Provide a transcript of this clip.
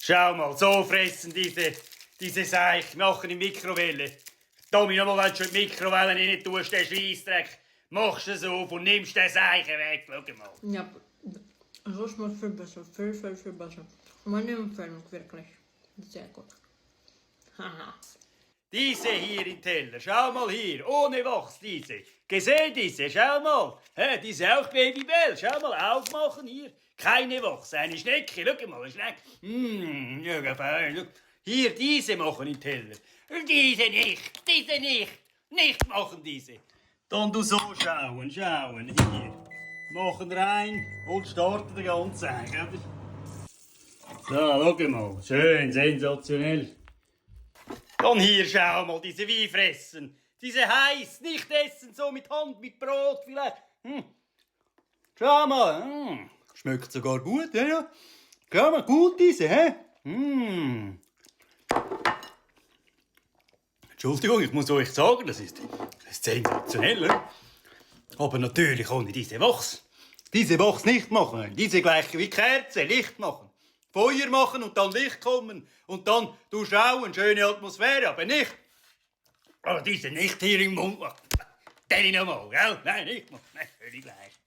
Schau mal, so fressen diese Seich, machen in Mikrowelle. Tommy, nochmal, wenn du schon in die Mikrowelle rein tust, den Scheissdreck, machst du es auf und nimmst den Seichen weg. Schau mal. Ja, so schmeckt viel besser. Viel, viel, viel besser. Meine Empfehlung, wirklich. Sehr gut. Haha. Diese hier im Teller, schau mal hier, ohne Wachs diese. Gesehen diese, schau mal. Diese auch Babybell, schau mal, aufmachen hier. Keine Wachs, eine Schnecke, schau mal, eine Schnecke. Ja, fein, schau. Hier, diese machen im Teller. Diese nicht, nicht machen diese. Dann du so schauen, hier. Machen rein und starten den ganzen Eich, oder? So, schau mal, schön, sensationell. Dann hier, schau mal, diese Weihfressen. Diese heiß, nicht essen, so mit Hand, mit Brot vielleicht. Schau mal, schmeckt sogar gut, ja? Schau mal, gut diese, hä? Entschuldigung, ich muss euch sagen, das ist sensationell, hä? Aber natürlich ohne diese Wachs. Diese Wachs nicht machen, diese gleich wie Kerze, Licht machen. Feuer machen und dann Licht kommen und dann du schauen, schöne Atmosphäre, aber nicht. Aber diese nicht hier im Mund machen. Den nochmal, gell? Nein, nicht machen. Nein, völlig gleich.